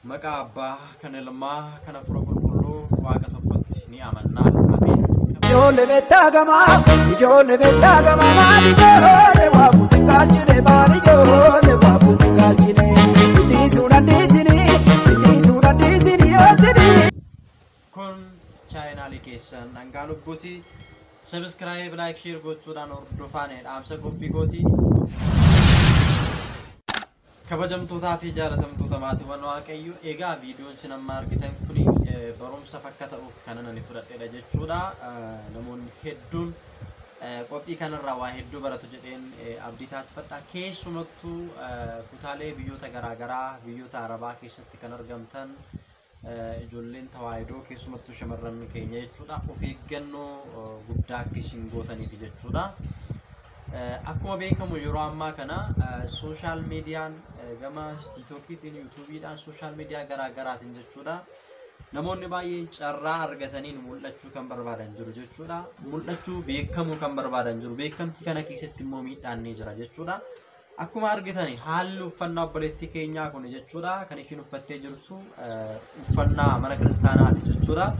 Maqaa Abbaa, kan Ilmaa, kan Hafuura Qulqulluu Waaqa tokkotti ni amanna. Ameen. Ijoollee beektaa gamaa, ijoollee beektaa gamaa, maali ijoollee waa fuuti galchine, maali ijoollee waa fuuti galchine. Sitii suudhaan dhiisini, sitii suudhaan dhiisini yoo sidii. Kun chaayinaalii keessan dhangaa lubbuuti. Subscribe, like, share gochuudhaan hordofaan dhaamsa qophii kooti. Kabajamtootaa fi jaalatamtoota maatiiwwan Waaqayyo, egaa viidiyoon isin amma argitan kun barumsaaf akka ta'uuf kanan ani fudhadheedha jechuudha. Namoonni hedduun qophii kanarraa waa hedduu baratu jedheen abdii taasifadha. Keessumattuu kutaalee biyyoota garaagaraa, biyyoota Arabaa keessatti kan argamtan ijoolleen tawaahidoo, keessumattuu shamarran keenya jechuudha. Of eeggannoo guddaa akka isin gootaniif jechuudha. Akkuma beekamu yeroo ammaa kana social miidiyaan gama TikTokiitiin, YouTubeiidhaan, social media garaa garaatiin jechuudha. Namoonni baay'een carraa argataniin mul'achuu kan barbaadan jiru jechuudha. Mul'achuu, beekamuu kan barbaadan jiru. Beekamtii kana keessatti immoo miidhaan ni jira jechuudha. Akkuma argitan haalli uffannaa obboleettii keenyaa kun jechuudha. Kan ishiin uffattee jirtu uffannaa mana kiristaanaati jechuudha.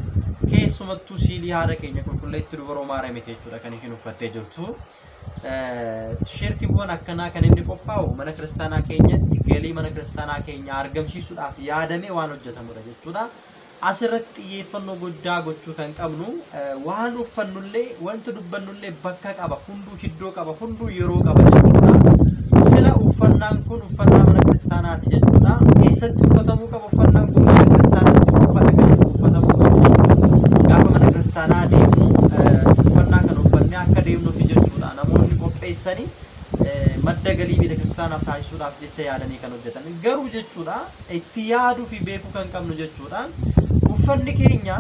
Keessumattuu siilii haadha keenya qulqulleetti Dubaroo Maariyaamiti jechuudha kan ishiin uffattee jirtu. Tisheertiiwwan akkanaa kan inni qophaa'u mana kiristaanaa keenyatti galii mana kiristaanaa keenya argamsiisuudhaaf yaadamee waan hojjetamudha jechuudha. Asirratti xiyyeeffannoo guddaa gochuu kan qabnu, waan uffannullee wanti dubbannullee bakka qaba, hunduu iddoo qaba, hunduu yeroo qaba jechuudha. Sila uffannaan kun uffannaa mana kiristaanaati jechuudha. Eessatti uffatamuu qaba uffannaan kun? Mana kiristaanaatti qofadha kan inni uffatamuu qabu jechuudha. Gaafa mana kiristaanaa deemnu uffannaa kana uffannee akka deemnuufi jechuudha. Namoonni qopheessanii madda galii beeta kiristaanaaf taasisuudhaaf jecha yaadanii kan hojjetan. Garuu jechuudha, itti yaaduu fi beekuu kan qabnu jechuudha. Uffanni keenya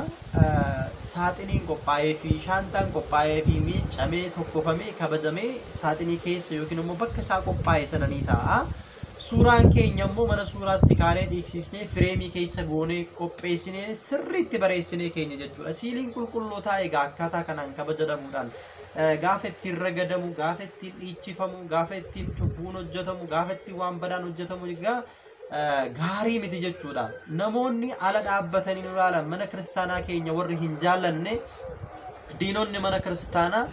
saaxiniin qophaa'ee fi shaantaan qophaa'ee fi miiccamee, tokkofamee, kabajamee saaxinii keessa yookiin immoo bakka isaa qophaa'e sana ni taa'a. Suuraan keenya immoo mana suuraatti kaanee, dhiiksisnee, fireemii keessa goonee, qopheessinee, sirriitti bareessinee keenya jechuudha. Siiliin qulqullootaa egaa akkaataa kanaan kabajadamuudhaan gaafa ittiin ragadamu, gaafa ittiin dhiichifamu, gaafa ittiin cubbuun hojjetamu, gaafa ittiin waan badaan hojjetamu egaa gaarii miti jechuudha. Namoonni ala dhaabbatanii nu ilaalan, mana kiristaanaa keenya warri hin jaallanne, diinonni mana kiristaanaa,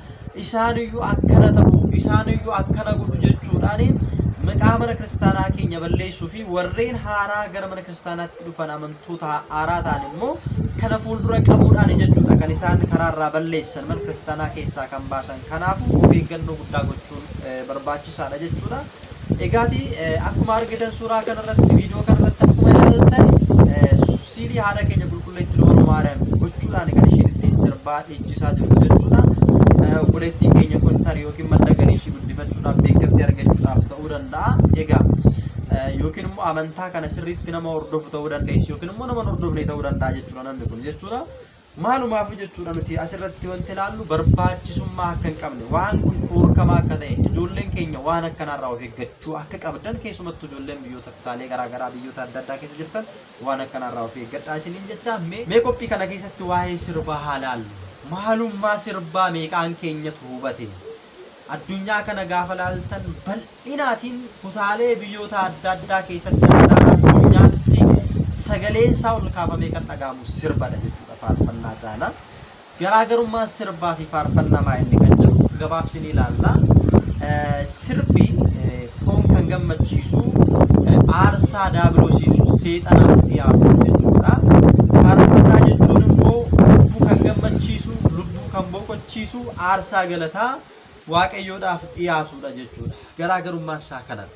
isaaniyyuu akkana ta'u, isaaniyyuu akkana godhu jechuudhaaniin maqaa mana kiristaanaa keenya balleessuu fi warreen haaraa gara mana kiristaanaatti dhufan, amantoota haaraa ta'an immoo kana fuuldura qabuudhaan jechuudha kan isaan karaarraa balleessan, mana kiristaanaa keessaa kan baasan. Kanaafuu of eeggannoo guddaa gochuun barbaachisaadha jechuudha. Egaati akkuma argitan suuraa kanarratti, viidiyoo kanarratti akkuma ilaaltan, siilii haadha keenya qulqulleetti Dubaroo Maariyaam gochuudhaan kan isheen ittiin sirbaa dhiichisaa jirtu jechuudha. Obboleettiin keenya kun tarii yookiin madda galii ishii guddifachuudhaaf, beekamtii argachuudhaaf ta'uu danda'a. Egaa yookiin immoo amantaa kana sirriitti nama hordofu ta'uu dandeessi, yookiin immoo nama hin hordofne ta'uu danda'a jechuudha namni kun jechuudha. Maalumaaf jechuudha, nuti asirratti wanti ilaallu barbaachisummaa akka hin qabne, waan kun dhorkamaa akka ta'e, ijoolleen keenya waan akkanaarraa of eeggachuu akka qabdan, keessumattuu ijoolleen biyyoota kutaalee garaagaraa, biyyoota adda addaa keessa jirtan, waan akkanaarraa of eeggadhaa isiniin jecha. Mee qophii kana keessatti waa'ee sirbaa haa laallu. Maalummaa sirbaa meeqaan keenyatu hubate? Addunyaa kana gaafa laaltan bal'inaatiin kutaalee biyyoota adda addaa keessatti, adda addunyaatti sagaleen isaa ol kaafamee kan dhaga'amu sirbadha jechuudha faarfannaa caala. Garaagarummaan sirbaa fi faarfannaa maa inni kan jedhu gabaabsinii ilaalla. Sirbi foon kan gammachiisu, aarsaa daabiloosiif seexanaaf dhiyaatu jechuudha. Faarfannaa jechuun immoo lubbuu kan gammachiisu, lubbuu kan boqochiisu, aarsaa galataa Waaqayyoodhaaf dhiyaatudha jechuudha. Garaagarummaan isaa kanadha.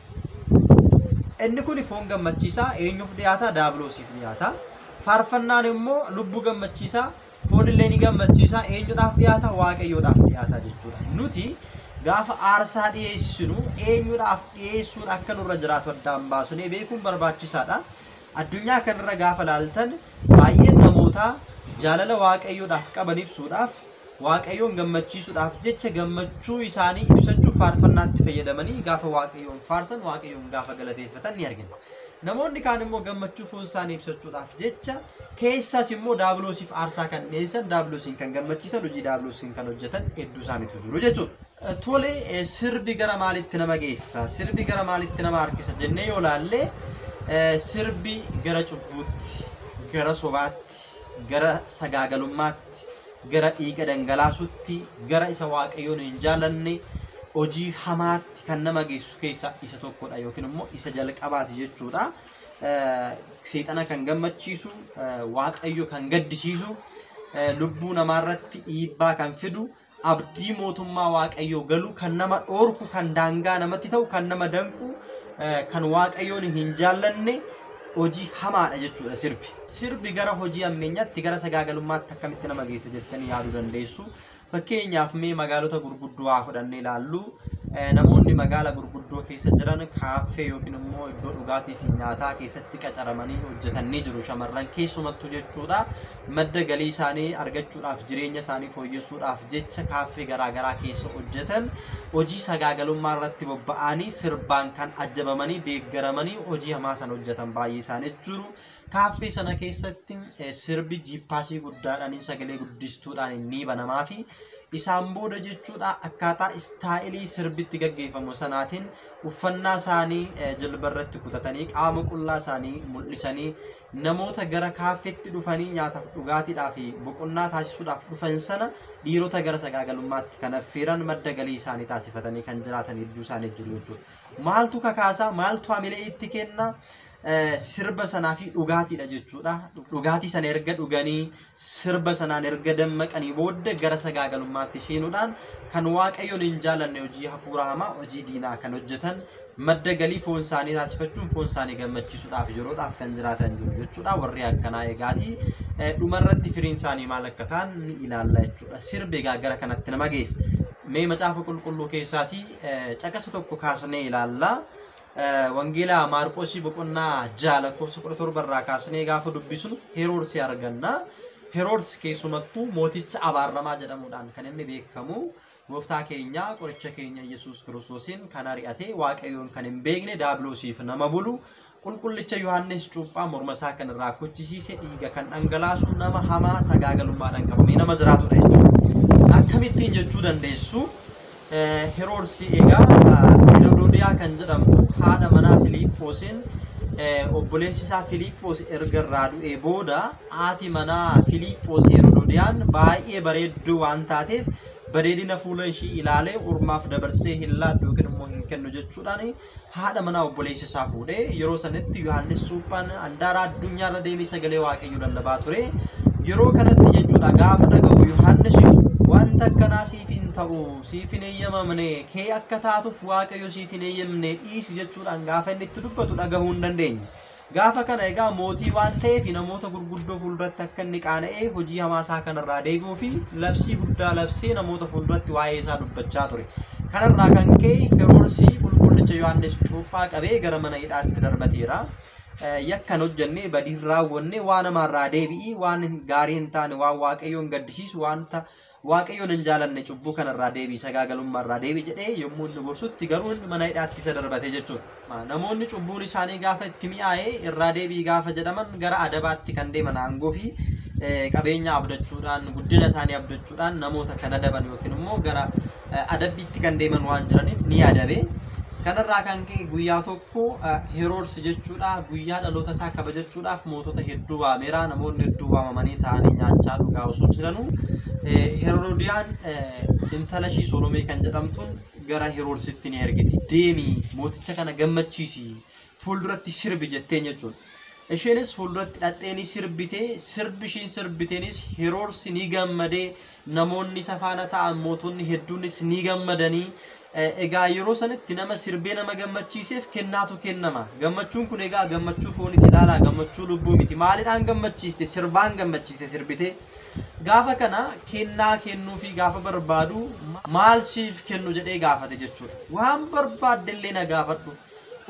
Inni kun foon gammachiisaa, eenyuuf dhiyaata? Daabiloosiif dhiyaata. Faarfannaan immoo lubbuu gammachiisaa, foonillee ni gammachiisaa, eenyuudhaaf dhiyaata? Waaqayyoodhaaf dhiyaata jechuudha. Nuti gaafa aarsaa dhiyeessinu eenyuudhaaf dhiyeessuun akka nurra jiraatu addaan baasnee beekuun barbaachisaadha. Addunyaa kanarra gaafa laaltan baay'een namootaa jaalala Waaqayyoodhaaf qaban ibsuudhaaf, Waaqayyoon gammachiisuudhaaf jecha, gammachuu isaanii ibsachuuf faarfannaatti fayyadamanii gaafa Waaqayyoon faarsan, Waaqayyoon gaafa galateeffatan ni argina. Namoonni kaan immoo gammachuu foon isaanii ibsachuudhaaf jecha, keessaas immoo daabiloosiif aarsaa kan dhiyeessan, daabiloosiin kan gammachiisan, hojii daabiloosiin kan hojjetan hedduu isaaniitu jiru jechuudha. Tole, sirbi gara maalitti nama geessisa? Sirbi gara maalitti nama harkisa jennee yoo laalle, Sirbi gara cubbuutti, gara sobaatti, gara sagaagalummaatti, gara dhiiga dhangalaasutti, gara isa Waaqayyoon hin jaallanne hojii hamaatti kan nama geessu keessaa isa tokkodha yookiin immoo isa jalqabaati jechuudha. Seexana kan gammachiisu, Waaqayyo kan gaddisiisu, lubbuu namaarratti dhiibbaa kan fidu, abdii mootummaa Waaqayyoo galu kan nama dhoorku, kan daangaa namatti ta'u, kan nama danqu, kan Waaqayyoon hin jaallanne hojii hamaadha jechuudha sirbi. Sirbi gara hojii ammeenyaatti, gara sagaagalummaatti akkamitti nama geessa jettanii yaaduu dandeessu. Fakkeenyaaf mee magaalota gurguddoo haa fudhannee ilaallu. Namoonni magaala gurguddoo keessa jiran kaaffee yookiin immoo iddoo dhugaatii fi nyaataa keessatti qacaramanii hojjetanii jiru shamarran keessumattuu jechuudha. Madda galii isaanii argachuudhaaf, jireenya isaanii fooyyessuudhaaf jecha kaaffee garaagaraa keessa hojjetan hojii sagaagalummaa irratti bobba'anii sirbaan kan ajjabamanii deeggaramanii hojii hamaa sana hojjetan baay'ee isaanii jiru. Kaaffee sana keessatti sirbi jiippaasii guddaadhaan sagalee guddistuudhaan ni banamaa fi isaan booda jechuudha akkaataa istaayilii sirbitti gaggeeffamu sanaatiin uffannaa isaanii jilba irratti kutatanii qaama qullaa isaanii mul'isanii namoota gara kaaffeetti dhufanii nyaataaf dhugaatiidhaa fi boqonnaa taasisuudhaaf dhufan sana dhiirota gara sagaagalummaatti kan affeeran madda galii isaanii taasifatanii kan jiraatan hedduu isaanii jiru jechuudha. Maaltu kakaasaa? Maaltu hamilee itti kenna? Sirba sanaa fi dhugaatiidha jechuudha. Dhugaatii sana erga dhuganii sirba sanaan erga dammaqanii booda gara sagaagalummaatti seenuudhaan kan Waaqayyoon hin jaallanne hojii hafuura hamaa, hojii diinaa kan hojjetan madda galii foon isaanii taasifachuun foon isaanii gammachiisuudhaaf yeroodhaaf kan jiraatan jiru jechuudha. Warri akkanaa egaatii dhumarratti firiin isaanii maal akka ta'an ni ilaalla jechuudha. Sirbi egaa gara kanatti nama geessa. Mee macaafa qulqulluu keessaas caqasa tokko kaasnee ilaalla. Wangeela Maarqoosii boqonnaa 6 lakkoofsa 17 irraa kaasnee gaafa dubbisnu Heroodsi arganna. Heroodsi keessumattuu mooticha abaaramaa jedhamuudhaan kan inni beekamu, gooftaa keenya qoricha keenya Yesuus Kiristoosiin kan ari'ate, Waaqayyoon kan hin beekne, Daabiloosiif nama bulu, qulqullicha Yohaannis Cuuphaa morma isaa kan irraa kuchisiise, dhiiga kan dhangalaasu, nama hamaa sagaagalummaadhaan qabamee nama jiraatudha jechuudha. Akkamittiin jechuu dandeessu? Heroodsi egaa Heroodiyaa kan jedhamtu haadha manaa Filiiphoosiin, obboleessi isaa Filiiphoos erga irraa du'ee booda haati manaa Filiiphoos Heroodiyaan baay'ee bareedduu waan taateef bareedina fuula ishii ilaalee ormaaf dabarsee hin laaddu yookiin immoo hin kennu jechuudhaan haadha manaa obboleessa isaa fuudhee. Yeroo sanitti Yohaannis Cuuphaan handaara addunyaarra deemee sagalee Waaqayyoo lallabaa ture. Yeroo kanatti jechuudha gaafa dhaga'u Yohaannis, wanta akkanaa siif hin ta'u, siif hin eeyyamamne, kee akka taatuuf Waaqayyo siif hin eeyyamne, dhiisi jechuudhaan gaafa inni itti dubbatu dhagahuu hin dandeenye. Gaafa kana egaa mootii waan ta'eef namoota gurguddoo fuulduratti akka inni qaana'ee hojii hamaa isaa kanarraa deebi'uu fi labsii guddaa labsee namoota fuulduratti waa'ee isaa dubbachaa ture. Kanarraa kan ka'e Heroodsi qulqullicha Yohaannis Cuuphaa qabee gara mana hidhaatti darbateera. Yakkan hojjenne, badii raawwanne, waan namaarraa deebi'ii, waan gaarii hin taane, waan Waaqayyoon gaddisiisu, wanta Waaqayyoon hin jaalanne, cubbuu kanarraa deebi'i, sagaagalummaarraa deebi'i jedhee yommuu inni gorsutti garuu inni mana hidhaatti isa darbate jechuudha. Namoonni cubbuun isaanii gaafa itti mi'aa'ee irraa deebi'i gaafa jedhaman gara adabaatti kan deeman aangoo fi qabeenya abdachuudhaan, guddina isaanii abdachuudhaan namoota kan adaban yookiin immoo gara adabbiitti kan deeman waan jiraniif ni adabe. Kanarraa kan ka'e guyyaa tokko Heroodsi jechuudha guyyaa dhaloota isaa kabajachuudhaaf mootota hedduu waameera. Namoonni hedduu waamamanii taa'anii nyaachaa dhugaa osoo jiranuu Heroodiyaan intala ishii Solomee kan jedhamtuun gara Heroodsitti ni ergiti. Deemi, mooticha kana gammachiisi, fuulduratti sirbi jetteen jechuudha. Isheenis fuulduratti dhaqxee ni sirbite. Sirbi ishiin sirbiteenis Heroodsi ni gammadee, namoonni isa faana ta'an mootonni hedduunis ni gammadanii. Egaa yeroo sanitti nama sirbee nama gammachiiseef kennaatu kennama. Gammachuun kun egaa gammachuu fooniiti ilaalaa, gammachuu lubbuu miti. Maalidhaan gammachiiste? Sirbaan gammachiiste, sirbite. Gaafa kana kennaa kennuufi gaafa barbaadu maal siif kennu jedhee gaafate jechuudha. Waan barbaadde illee na gaafadhu.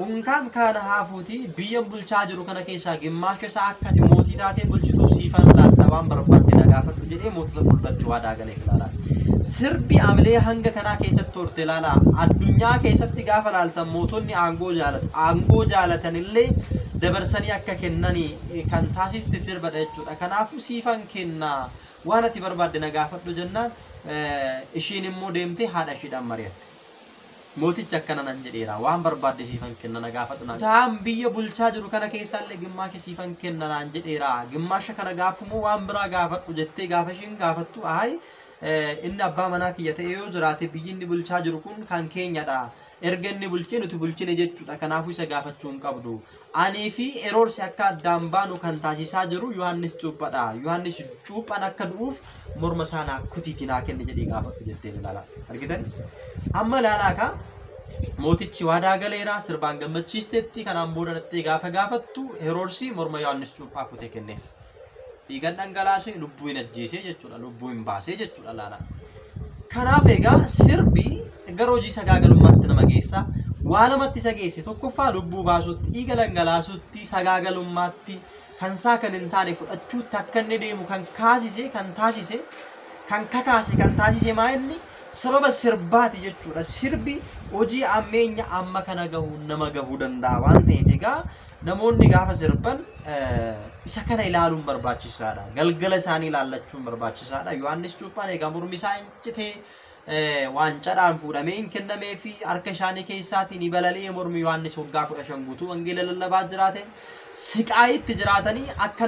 Unkaan kana haafuuti biyyan bulchaa jiru kana keessaa gimmaasha isaa akka ati mootii taatee bulchituuf siifan laadha, waan barbaadde na gaafadhu jedhee mootota fuulduratti waadaa galee ilaalaa. Sirbi amilee hanga kanaa keessatti horte ilaalaa. Addunyaa keessatti gaafa laaltan mootonni aangoo jaalatu. Aangoo jaalatanillee dabarsanii akka kennanii kan taasiste sirbadha jechuudha. Kanaafuu siifan kennaa, waan ati barbaadde na gaafadhu jennaan ishiin immoo deemtee haadha ishiidhaan mari'atte. Mootichi akkana nan jedheera, waan barbaadde siifan kenna na gaafadhu naan. Taan biyya bulchaa jiru kana keessaallee gimmaasha siifan kenna naan jedheera. Gimmaasha kana gaafumoo waan biraa gaafadhu jettee gaafa ishiin gaafattu, ayi inni abbaa manaa kiyya ta'ee yoo jiraate biyyi inni bulchaa jiru kun kan keenyadha. Erga inni bulchee nuti bulchine jechuudha. Kanaafuu isa gaafachuu hin qabdu. Anii fi Heroodsi akka addaan baanu kan taasisaa jiru Yohaannis Cuuphaadha. Yohaannis Cuuphaan akka du'uuf morma isaa naa kutiitii naa kenni jedhee gaafadhu jetteen ilaala. Argitan? Amma ilaalaa kaa mootichi waadaa galeera, sirbaan gammachiisteetti, kanaan booda dhattee gaafa gaafattu Heroodsi morma Yohaannis Cuuphaa kutee kenneef. Dhiigan dhangalaasee lubbuu hin ajjeesee jechuudha. Lubbuu hin baasee jechuudha laala. Kanaaf egaa sirbi gara hojii sagaagalummaatti nama geessa. Waa lamatti isa geesse: tokkoffaa lubbuu baasuutti, dhiiga dhangalaasuutti, sagaagalummaatti, kan isaa kan hin taane fudhachuutti akka inni deemu kan kaasise, kan taasise, kan kakaase, kan taasise maa inni sababa sirbaati jechuudha. Sirbi hojii ammeenya amma kana gahu nama gahuu danda'a waan ta'eef egaa namoonni gaafa sirban isa kana ilaaluun barbaachisaadha. Galgala isaanii ilaallachuun barbaachisaadha. Yohaannis Cuuphaan egaa mormi isaa hin citee, waancadhaan fuudhamee hin kennamee fi harka isaanii keessaatiin ni balali'ee. Mormi Yohaannis waggaa 15 guutuu wangeela lallabaa jiraate. Siqaayitti jiraatanii akka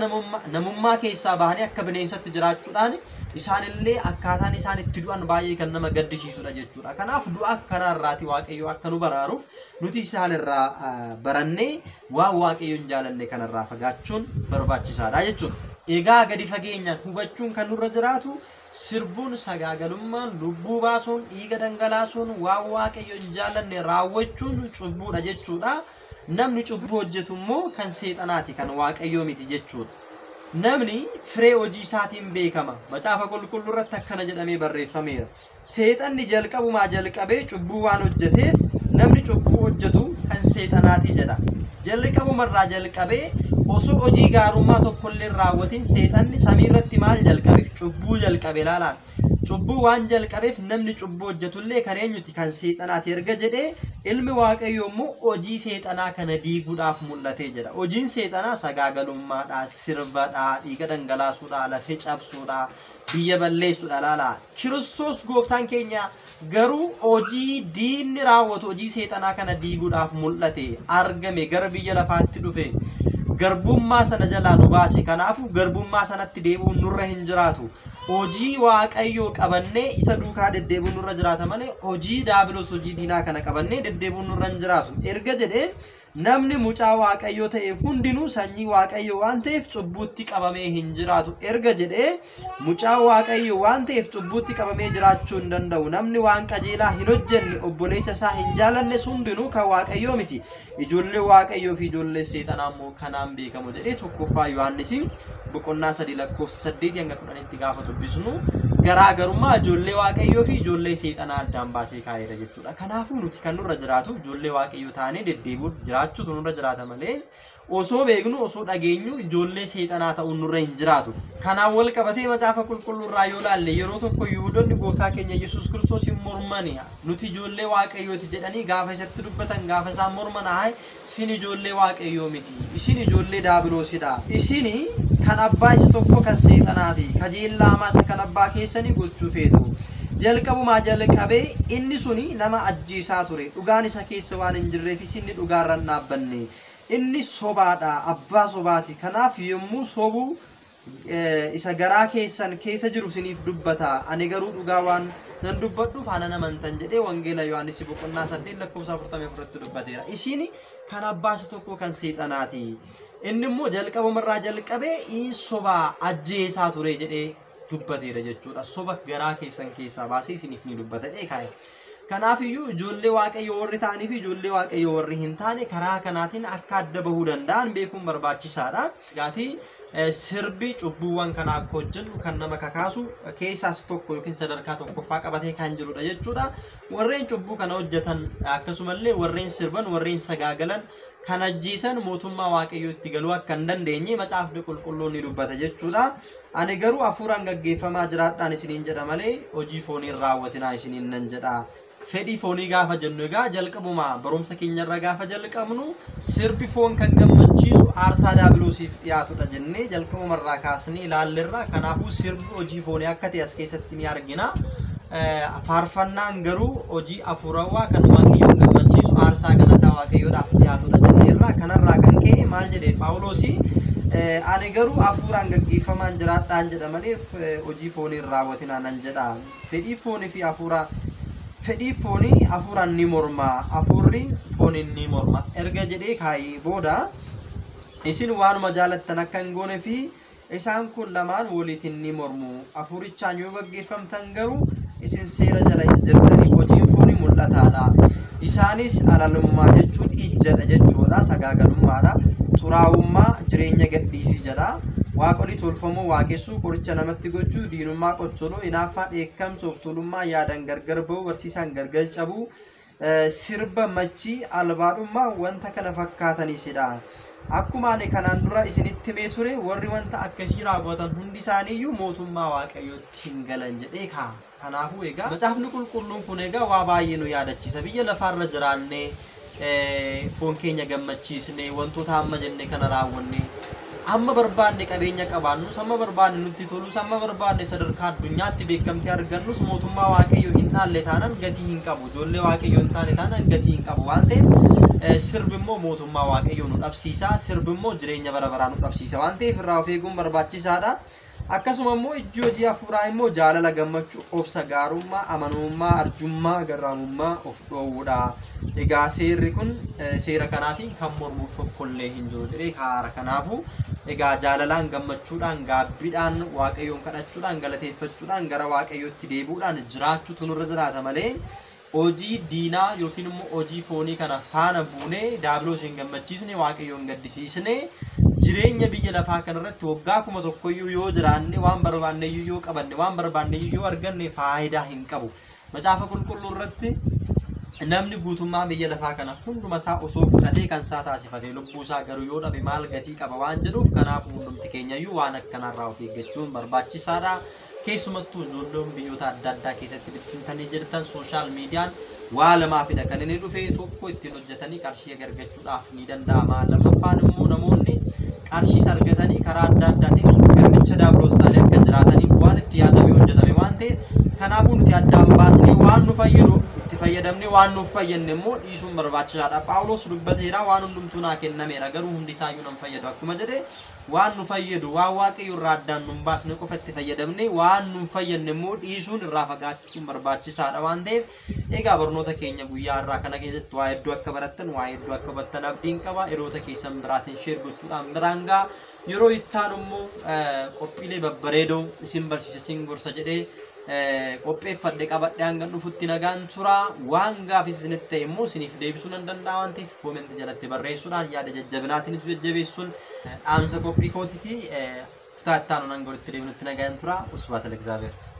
namummaa keessaa bahanii akka bineensatti jiraachuudhaan isaanillee akkaataan isaan itti du'an baay'ee kan nama gaddisiisudha jechuudha. Kanaaf du'a akkanaa Waaqayyo akka nu baraaruuf nuti isaanirraa barannee waan Waaqayyo hin jaalanne kanarraa fagaachuun barbaachisaadha jechuudha. Egaa gadi fageenyaan hubachuun kan nurra jiraatu sirbuun, sagaagalummaan, lubbuu baasuun, dhiiga dhangalaasuun, waan Waaqayyo hin jaalanne raawwachuun cubbuudha jechuudha. Namni cubbuu hojjetu immoo kan seexanaati, kan Waaqayyoo miti jechuudha. Namni firee hojii isaatiin beekama. Macaafa Qulqulluu irratti akkana jedhamee barreeffameera. Seexanni jalqabumaa jalqabee cubbuu waan hojjeteef namni cubbuu hojjetu kan seexanaati jedha. Jalqabumarraa jalqabee osoo hojii gaarummaa tokkollee hin raawwatin seexanni samii irratti maal jalqabe? Cubbuu jalqabe ilaalaa. Cubbuu waan jalqabeef namni cubbuu hojjetullee kan eenyuti? Kan seexanaati erga jedhee, ilmi Waaqayyoo immoo hojii seexanaa kana diiguudhaaf mul'atee jedha. Hojiin seexanaa sagaagalummaadha, sirbadha, dhiiga dhangalaasuudha, lafee cabsuudha, biyya balleessuudha ilaalaa. Kiristoos gooftaan keenya garuu hojii diinni raawwatu, hojii seexanaa kana diiguudhaaf mul'ate, argame, gara biyya lafaatti dhufe. Garbummaa sana jalaa nu baase. Kanaafuu garbummaa sanatti deebi'uun nurra hin jiraatu. Hojii Waaqayyoo qabannee isa duukaa deddeebi'uun nurra jiraata malee hojii daabiloos, hojii diinaa kana qabannee deddeebi'uun nurra hin jiraatu. Erga jedhee, namni mucaa Waaqayyoo ta'e hundinuu sanyii Waaqayyoo waan ta'eef cubbuutti qabamee hin jiraatu. Erga jedhee, mucaa Waaqayyoo waan ta'eef cubbuutti qabamee jiraachuu hin danda'u. Namni waan qajeelaa hin hojjenne, obboleessa isaa hin jaalannes hundinuu kan Waaqayyoo miti. Ijoollee Waaqayyoo fi ijoollee seexanaa immoo kanaan beekamu jedhee 1ffaa Yohaannisiin boqonnaa 3 lakkoofsa 8 hanga 10tti gaafa dubbisnu garaagarummaa ijoollee Waaqayyoo fi ijoollee seexanaa addaan baasee kaa'eera jechuudha. Kanaafuu nuti kan nurra jiraatu ijoollee Waaqayyoo taanee deddeebi'uu jiraachuutu nurra jiraata malee osoo beeknu, osoo dhageenyu ijoollee seexanaa ta'uun nurra hin jiraatu. Kanaan wal qabatee Macaafa Qulqulluu irraa yoo laalle, yeroo tokko Yihudoonni gooftaa keenya Yesuus Kiristoos hin mormani. Nuti ijoollee Waaqayyooti jedhanii gaafa isatti dubbatan, gaafa isaan morman, "Ayi, isin ijoollee Waaqayyoo miti. Isin ijoollee Daabiloosidha. Isin kan abbaa isa tokko kan seexanaati. Kajeellaa hamaa isa kan abbaa keessanii gochuu feetu. Jalqabumaa jalqabee inni suni nama ajjeesaa ture. Dhugaan isa keessa waan hin jirreef inni dhugaarra hin dhaabbanne. Inni sobaadha, abbaa sobaati. Kanaaf yommuu sobuu isa garaa keessan keessa jiru isiniif dubbata. Ani garuu dhugaa waan nan dubbadhuuf ana amantan" jedhee Wangeela Yohaannis boqonnaa 8 lakkoofsa 44tti dubbateera. Isin kan abbaa isa tokko kan seexanaati. Inni immoo jalqabumarraa jalqabee in sobaa ajjeesaa ture jedhee dubbateera jechuudha. Soba garaa keessan keessaa baasee isiniif ni dubbata jedhee kaa'e. Kanaafiyyuu ijoollee Waaqayyoo warri ta'anii fi ijoollee Waaqayyoo warri hin taane karaa kanaatiin akka adda bahuu danda'an beekuun barbaachisaadha. Gaatii sirbi cubbuuwwan kana akka hojjennu kan nama kakaasu keessaas tokko yookiin sadarkaa tokkoffaa qabatee kan jirudha jechuudha. Warreen cubbuu kana hojjetan, akkasumallee warreen sirban, warreen sagaagalan, kan ajjeesan mootummaa Waaqayyoo itti galuu akka hin dandeenye Macaafni Qulqulluun ni dubbata jechuudha. "Ani garuu hafuuraan gaggeeffamaa jiraadhaan isiniin jedha malee hojii fooniin raawwatinaa isiniin nan jedha." Fedhii foonii gaafa jennu egaa jalqabuma barumsa keenyarra gaafa jalqabnu sirbi foon kan gammachiisu aarsaa daabiloosiif dhiyaatudha jennee jalqabumarraa kaasnee ilaallerra. Kanaafuu sirbi hojii foonii akka ta'e as keessatti ni argina. Faarfannaan garuu hojii afuurawaa kan Waaqayyoon gammachiisu aarsaa galataa Waaqayyoodhaaf dhiyaatudha jenneerra. Kanarraa kan ka'e maal jedhe Phaawulosi? Ani garuu hafuuraan gaggeeffamaan jiraadhaan jedha malee hojii foonii hin raawwatinaa nan jedha. Fedhii foonii fi hafuura, fedhii foonii hafuuraan ni morma, hafuurri fooniin ni morma erga jedhee kaayee booda, isin waanuma jaalattan akka hin goone fi isaan kun lamaan waliitiin ni mormu. Hafuurichaan yoo gaggeeffamtan garuu isin seera jala hin jirtanii. Hojiin foonii mul'ataadha. Isaanis alalummaa jechuun ijjadha jechuudha, sagaagalummaadha. Xuraa'ummaa, jireenya gadhiisii jedha. Waaqolii tolfamoo waaqessuu, qoricha namatti gochuu, diinummaa, qocholoo, hinaaffaa, dheekkamsa, of tuulummaa, yaadan gargar ba'uu, barsiisaan gargar cabuu, sirba machii, albaadhummaa, wanta kana fakkaataniisidha. Akkuma ani kanaan dura isinitti himee ture, warri wanta akkasii raawwatan hundi isaaniiyyuu mootummaa Waaqayyootti hin galan jedhee kaa. Kanaafuu egaa Macaafni Qulqulluun kun egaa waa baay'ee nu yaadachiisa. Biyya lafaarra jiraannee, foon keenya gammachiisnee, wantoota amma jenne kana raawwannee, amma barbaanne qabeenya qabaannus, amma barbaanne nutti tolus, amma barbaanne sadarkaa addunyaatti beekamtii argannus, mootummaa Waaqayyoo hin dhaalle taanaan gatii hin qabu. Ijoollee Waaqayyoo hin taane taanaan gatii hin qabu waan ta'eef, sirbi immoo mootummaa Waaqayyoo nu dhabsiisa. Sirbi immoo jireenya bara baraa nu dhabsiisa waan ta'eef irraa of eeguun barbaachisaadha. Akkasuma immoo ijji hojii hafuuraa immoo jaalala, gammachuu, obsa, gaarummaa, amanamummaa, arjummaa, garraamummaa, of dhoowwuudha. Egaa seerri kun seera kanaatiin kan mormu tokkollee hin jiru jedhee kaara. Kanaafuu egaa jaalalaan, gammachuudhaan, gaabbiidhaan, Waaqayyoon kadhachuudhaan, galateeffachuudhaan, gara Waaqayyootti deebi'uudhaan jiraachuutu nurra jiraata malee hojii diinaa yookiin immoo hojii foonii kana faana buunee, daabiloos hin gammachiisne, Waaqayyoon gaddisiisne, jireenya biyya lafaa kanarratti waggaa 1000yyuu yoo jiraanne, waan barbaanneyyuu yoo qabanne, waan barbaanneyyuu yoo arganne faayidaa hin qabu. Macaafa Qulqulluu irratti namni guutummaa biyya lafaa kana hunduma isaa osoo fudhatee kan isaa taasifatee lubbuu isaa garuu yoo dhabe maal gatii qaba waan jedhuuf, kanaafuu hundumti keenyayyuu waan akkanaarraa of eeggachuun barbaachisaadha. Keessumattuu ijoolleen biyyoota adda addaa keessatti bittimtanii jirtan, social mediaan waa lamaafidha kan inni dhufe. Tokko, ittiin hojjetanii qarshii argachuudhaaf ni danda'ama. Lammaffaan immoo namoonni qarshiis argatanii karaa adda addaatiin garbicha daabiloos ta'anii akka jiraataniif waan itti yaadamee hojjetame waan ta'eef, kanaafuu nuti addaan baasnee waan nu fayyadu itti fayyadamnee waan nuuf fayyadne immoo dhiisuun barbaachisaadha. Phaawulos dubbateera, waan hundumtuu naa kennameera garuu hundi isaayyuu nan fayyadu akkuma jedhe, waan nu fayyadu, waan Waaqayyo irraa addaan nu hin baasne qofa itti fayyadamne, waan nu hin fayyadne immoo dhiisuun, irraa fagaachuun barbaachisaadha waan ta'eef, egaa barnoota keenya guyyaa irraa kana keessatti waa hedduu akka barattan, waa hedduu akka hubattan abdiin qaba. Yeroota keessan biraatiin share gochuudhaan biraan ga'a. Yeroo itti aanu immoo qophiilee babbareedoo isin barsiisa, isin gorsa jedhee qopheeffadhe qabadhe hanga dhufutti nagaan tura. Waan gaafis isinitti ta'e immoo isiniif deebisuu nan danda'a waan ta'eef, comment jalatti barreessuudhaan yaada jajjabinaatiinis jajjabeessuun dhaamsa qophii kootiti. Kutaa itti aanu nan walitti deebinutti nagaan tura. Usbaata ለእግዚአብሔር.